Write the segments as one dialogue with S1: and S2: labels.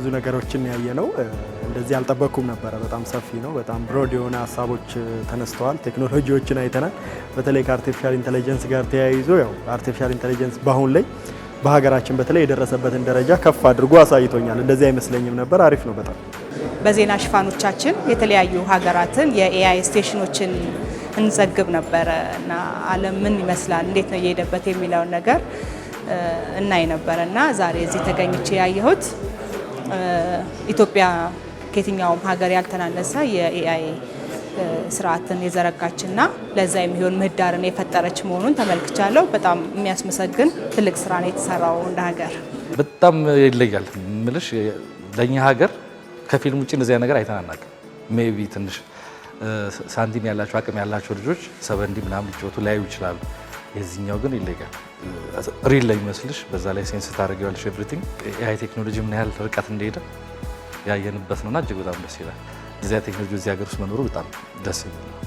S1: ብዙ ነገሮችን ያየነው። እንደዚህ አልጠበቅኩም ነበረ። በጣም ሰፊ ነው። በጣም broad የሆነ ሀሳቦች ተነስተዋል። ቴክኖሎጂዎችን አይተናል። በተለይ ከ artificial intelligence ጋር ተያይዞ ያው artificial intelligence በአሁን ላይ በሀገራችን በተለይ የደረሰበትን ደረጃ ከፍ አድርጎ አሳይቶኛል። እንደዚህ አይመስለኝም ነበር። አሪፍ ነው በጣም።
S2: በዜና ሽፋኖቻችን የተለያዩ ሀገራትን የ AI station ኦችን እንዘግብ ነበረ እና ዓለም ምን ይመስላል፣ እንዴት ነው እየሄደበት የሚለውን ነገር እናይ ነበረ። እና ዛሬ እዚህ ተገኝቼ ያየሁት ኢትዮጵያ ከየትኛውም ሀገር ያልተናነሰ የ AI ስርዓትን የዘረጋችና ለዛ የሚሆን ምህዳርን የፈጠረች መሆኑን ተመልክቻለሁ። በጣም የሚያስመሰግን ትልቅ ስራ ነው የተሰራው እንደ ሀገር።
S3: በጣም ይለያል ምልሽ፣ ለእኛ ሀገር ከፊልም ውጭ እንደዚያ ነገር አይተን አናውቅም። Maybe ትንሽ ሳንቲም ያላቸው፣ አቅም ያላቸው ልጆች 7D ምናምን ሊጫወቱ ሊያዩ ይችላሉ። የዚህኛው ግን ይለያል። Real ላይ ይመስልሽ፣ በዛ ላይ sense ታደርጊዋለሽ። Everything AI ቴክኖሎጂ ምን ያህል ርቀት እንደሄደ ያየንበት ነውና እጅግ በጣም ደስ ይላል። እዚያ ቴክኖሎጂ እዚህ ሀገር ውስጥ መኖሩ በጣም ደስ የሚል ነው።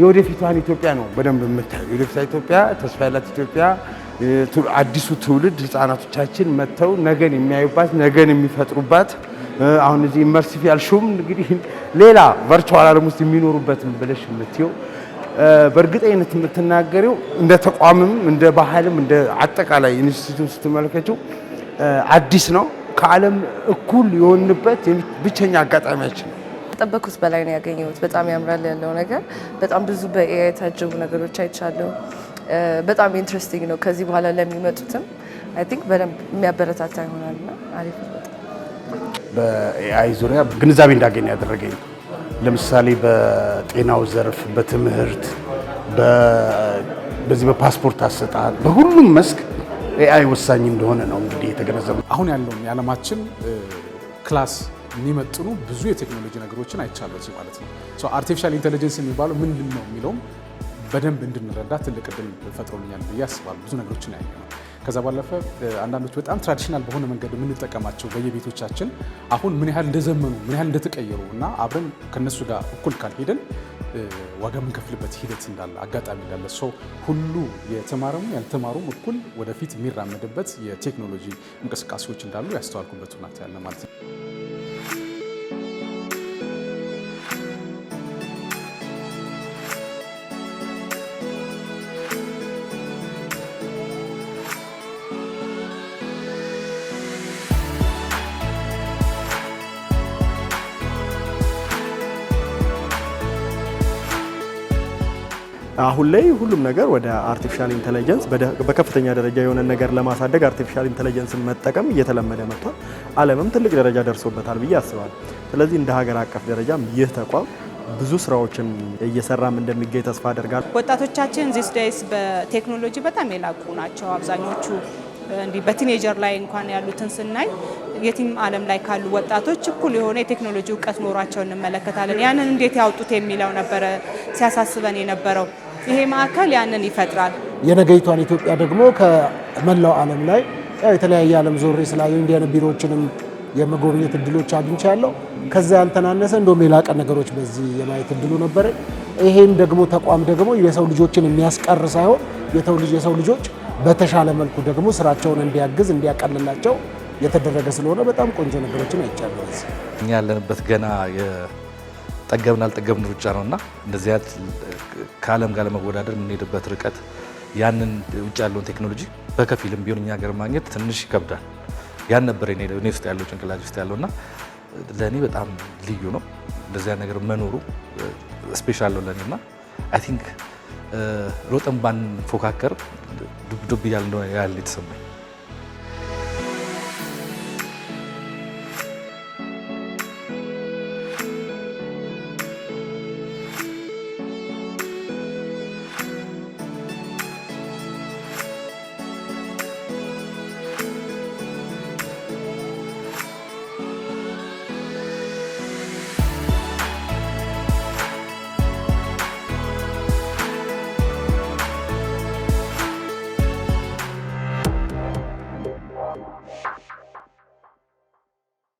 S4: የወደፊቷን ኢትዮጵያ ነው በደንብ የምታየው። የወደፊቷ ኢትዮጵያ፣ ተስፋ ያላት ኢትዮጵያ፣ አዲሱ ትውልድ፣ ህፃናቶቻችን መጥተው ነገን የሚያዩባት፣ ነገን የሚፈጥሩባት፣ አሁን እዚህ immersive ያልሽውም እንግዲህ ሌላ virtual ዓለም ውስጥ የሚኖሩበትን ብለሽ የምትየው፣ በእርግጠኝነት የምትናገሪው፣ እንደ ተቋምም እንደ ባህልም እንደ አጠቃላይ ኢንስቲትዩት ስትመለከችው አዲስ ነው። ከዓለም እኩል የሆንበት ብቸኛ አጋጣሚያችን ነው።
S5: ከጠበኩት በላይ ነው ያገኘሁት። በጣም ያምራል ያለው ነገር። በጣም ብዙ በ AI የታጀቡ ነገሮች አይቻለሁ። በጣም interesting ነው። ከዚህ በኋላ ለሚመጡትም I think በደንብ የሚያበረታታ ይሆናል እና አሪፍ ነው በጣም።
S6: በ AI ዙሪያ ግንዛቤ እንዳገኝ ያደረገኝ፣ ለምሳሌ በጤናው ዘርፍ፣ በትምህርት፣ በዚህ በፓስፖርት አሰጣጥ፣ በሁሉም መስክ AI ወሳኝ እንደሆነ ነው እንግዲህ የተገነዘብኩት።
S7: አሁን ያለውን የዓለማችን class የሚመጥኑ ብዙ የቴክኖሎጂ ነገሮችን አይቻለሁ እዚህ ማለት ነው። Artificial intelligence የሚባለው ምንድን ነው የሚለውም በደንብ እንድንረዳ ትልቅ እድል ፈጥሮልኛል ብዬ አስባለሁ። ብዙ ነገሮችን ያየነው። ከዛ ባለፈ አንዳንዶች በጣም traditional በሆነ መንገድ የምንጠቀማቸው በየቤቶቻችን አሁን ምን ያህል እንደዘመኑ፣ ምን ያህል እንደተቀየሩ እና አብረን ከነሱ ጋር እኩል ካልሄድን ዋጋ የምንከፍልበት ሂደት እንዳለ፣ አጋጣሚ እንዳለ፣ ሰው ሁሉ የተማረም ያልተማሩም እኩል ወደፊት የሚራመድበት የቴክኖሎጂ እንቅስቃሴዎች እንዳሉ ያስተዋልኩበት ሁኔታ ያለ ማለት ነው።
S1: አሁን ላይ ሁሉም ነገር ወደ artificial intelligence፣ በከፍተኛ ደረጃ የሆነ ነገር ለማሳደግ artificial intelligence ን መጠቀም እየተለመደ መጥቷል። ዓለምም ትልቅ ደረጃ ደርሶበታል ብዬ አስባለሁ። ስለዚህ እንደ ሀገር አቀፍ ደረጃም ይህ ተቋም ብዙ ስራዎችን እየሰራም እንደሚገኝ ተስፋ አደርጋለሁ።
S2: ወጣቶቻችን these days በቴክኖሎጂ በጣም የላቁ ናቸው። አብዛኞቹ እንዲህ በ teenager ላይ እንኳን ያሉትን ስናይ የትም ዓለም ላይ ካሉ ወጣቶች እኩል የሆነ የቴክኖሎጂ እውቀት ኖሯቸው እንመለከታለን። ያንን እንዴት ያውጡት የሚለው ነበረ ሲያሳስበን የነበረው። ይሄ ማዕከል ያንን ይፈጥራል።
S8: የነገይቷን ኢትዮጵያ ደግሞ ከመላው ዓለም ላይ፣ ያው የተለያየ ዓለም ዞሬ ስላየሁ እንዲህ አይነት ቢሮዎችንም የመጎብኘት እድሎች አግኝቻለሁ። ከዛ ያልተናነሰ እንደውም የላቀ ነገሮች በዚህ የማየት እድሉ ነበረ። ይሄን ደግሞ ተቋም ደግሞ የሰው ልጆችን የሚያስቀር ሳይሆን የሰው ልጆች በተሻለ መልኩ ደግሞ ስራቸውን እንዲያግዝ፣ እንዲያቀልላቸው የተደረገ ስለሆነ በጣም ቆንጆ ነገሮችን አይቻለሁ። እዚህ
S3: እኛ ያለንበት ገና የጠገብን አልጠገብን ሩጫ ነው እና እንደዚህ አይነት ከዓለም ጋር ለመወዳደር የምንሄድበት ርቀት፣ ያንን ውጭ ያለውን ቴክኖሎጂ በከፊልም ቢሆን እኛ ሀገር ማግኘት ትንሽ ይከብዳል። ያን ነበር እኔ ውስጥ ያለው፣ ጭንቅላት ውስጥ ያለው እና ለእኔ በጣም ልዩ ነው። እንደዚያ ነገር መኖሩ special ነው ለእኔ እና I think ሮጠን ባንፎካከር ዱብ ዱብ እያልን እንደሆነ ያህል የተሰማኝ።